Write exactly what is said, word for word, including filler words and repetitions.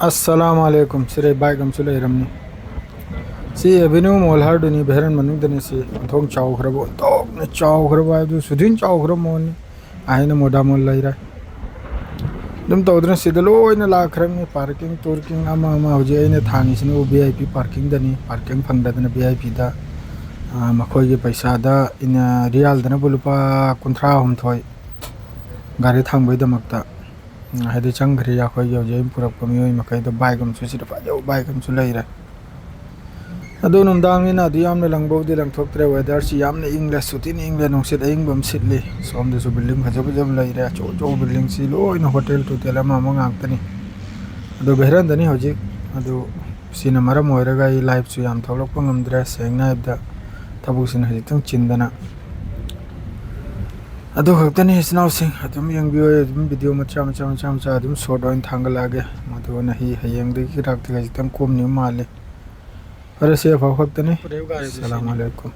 ꯑꯁꯂꯥꯃꯨ ꯑꯂꯩꯀꯨꯝ꯫ ꯁꯤꯗ ꯕꯥꯏꯛ ꯑꯃꯁꯨ ꯂꯩꯔꯝꯅꯤ꯫ ꯁꯤ ꯑꯦꯚꯦꯅ꯭ꯌꯨ ꯃꯣꯜ ꯍꯥꯏꯔꯗꯨꯅꯤ, ꯚꯦꯔꯟ ꯃꯅꯨꯡꯗꯅꯤ꯫ ꯁꯤ ꯑꯣꯟꯊꯣꯛꯅ ꯆꯥꯎꯈ꯭ꯔꯕ, ꯑꯣꯟꯊꯣꯛꯅ ꯆꯥꯎꯈ꯭ꯔꯕ ꯍꯥꯏꯕꯗꯨ, ꯁꯨꯗꯤꯟ ꯆꯥꯎꯈ꯭ꯔꯕ ꯃꯣꯜꯅꯤ꯫ ꯑꯩꯅ ꯃꯣꯗꯥ ꯃꯣꯜ ꯂꯩꯔꯦ꯫ ꯑꯗꯨꯝ ꯇꯧꯗꯅ ꯁꯤꯗ ꯂꯣꯏꯅ ꯂꯥꯛꯈ꯭ꯔꯕꯅꯤ꯫ ꯄꯥꯔꯀꯤꯡ ꯇꯨꯔꯀꯤꯡ ꯑꯃ ꯑꯃ꯫ ꯍꯧꯖꯤꯛ ꯑꯩꯅ ꯊꯥꯡꯉꯤꯁꯤꯅꯕꯨ ꯚꯤ ꯑꯥꯏ ꯄꯤ ꯄꯥꯔꯀꯤꯡꯗꯅꯤ꯫ ꯄꯥꯔꯀꯤꯡ ꯐꯪꯗꯗꯅ ꯚꯤ ꯑꯥꯏ ꯄꯤꯗ, ꯃꯈꯣꯏꯒꯤ ꯄꯩꯁꯥꯗ, ꯏꯟ-, ꯔꯤꯌꯥꯜꯗꯅꯕꯨ ꯂꯨꯄꯥ ꯀꯨꯟꯊ꯭ꯔꯥ ꯍꯨꯝꯗꯣꯏ ꯒꯥꯔꯤ ꯊꯥꯡꯕꯒꯤꯗꯃꯛꯇ꯫ ꯎꯝ, ꯍꯥꯏꯗꯤ ꯆꯪꯈ꯭ꯔꯦ꯫ ꯑꯩꯈꯣꯏꯒꯤ ꯍꯧꯖꯤꯛ ꯑꯩꯅ ꯄꯨꯔꯛꯄ ꯃꯤꯑꯣꯏ ꯃꯈꯩꯗꯣ꯫ ꯕꯥꯏꯛ ꯑꯃꯁꯨ ꯁꯤꯗ ꯐꯖꯕ ꯕꯥꯏꯛ ꯑꯃꯁꯨ ꯂꯩꯔꯦ꯫ ꯑꯗꯨ ꯅꯨꯡꯗꯥꯡꯅꯤꯅ ꯑꯗꯨ ꯌꯥꯝꯅ ꯂꯪꯕꯕꯨꯗꯤ ꯂꯪꯊꯣꯛꯇ꯭ꯔꯦ꯫ ꯋꯦꯗꯔꯁꯤ ꯌꯥꯝꯅ ꯏꯪꯂꯦ, ꯁꯨꯊꯤꯅ ꯏꯪꯂꯦ, ꯅꯨꯡꯁꯤꯠ ꯑꯏꯪꯕ ꯑꯃ ꯁꯤꯠꯂꯤ꯫ ꯁꯣꯝꯗꯁꯨ ꯕꯤꯜꯗꯤꯡ ꯐꯖ ꯐꯖꯕ ꯂꯩꯔꯦ, ꯑꯆꯧ ꯑꯆꯧꯕ ꯕꯤꯜꯗꯤꯡꯁꯤ ꯂꯣꯏꯅ ꯍꯣꯇꯦꯜ ꯇꯣꯇꯦꯜ ꯑꯃ ꯑꯃ ꯉꯥꯛꯇꯅꯤ꯫ ꯑꯗꯨ ꯚꯦꯔꯟꯗꯅꯤ ꯍꯧꯖꯤꯛ꯫ ꯑꯗꯨ ꯁꯤꯅ ꯃꯔꯝ ꯑꯣꯏꯔꯒ ꯑꯩ ꯂꯥꯏꯞꯁꯨ ꯌꯥꯝ ꯊꯣꯛꯂꯛꯄ ꯉꯝꯗ꯭ꯔꯦ꯫ ꯁꯦꯡꯅ ꯍꯥꯏꯕꯗ ꯊꯕꯛꯁꯤꯅ ꯍꯧꯖꯤꯛꯇꯪ ꯆꯤꯟꯗꯅ꯫ ꯑꯗꯨ ꯈꯛꯇꯅꯤ ꯏꯆꯤꯟ ꯏꯅꯥꯎꯁꯤꯡ꯫ ꯑꯗꯨꯝ ꯌꯦꯡꯕꯤꯌꯨ꯫ ꯑꯗꯨꯝ ꯚꯤꯗꯤꯑꯣ ꯃꯆꯥ ꯃꯆꯥ ꯃꯆꯥ ꯃꯆꯥ ꯑꯗꯨꯝ ꯁꯣꯔꯠ ꯑꯣꯏꯅ ꯊꯥꯡꯒꯠꯂꯛꯑꯒꯦ꯫ ꯃꯗꯨꯅ ꯍꯤ-, ꯍꯌꯦꯡꯗꯒꯤ ꯈꯔ ꯈꯛꯇꯤ ꯈꯖꯤꯛꯇꯪ ꯀꯣꯝꯅꯤꯕ ꯃꯥꯜꯂꯤ꯫ ꯐꯔꯦ, ꯁꯤ ꯑꯐꯥꯎ ꯈꯛꯇꯅꯤ꯫ ꯑꯁꯂꯥꯃꯨ ꯑꯂꯩꯀꯨꯝ꯫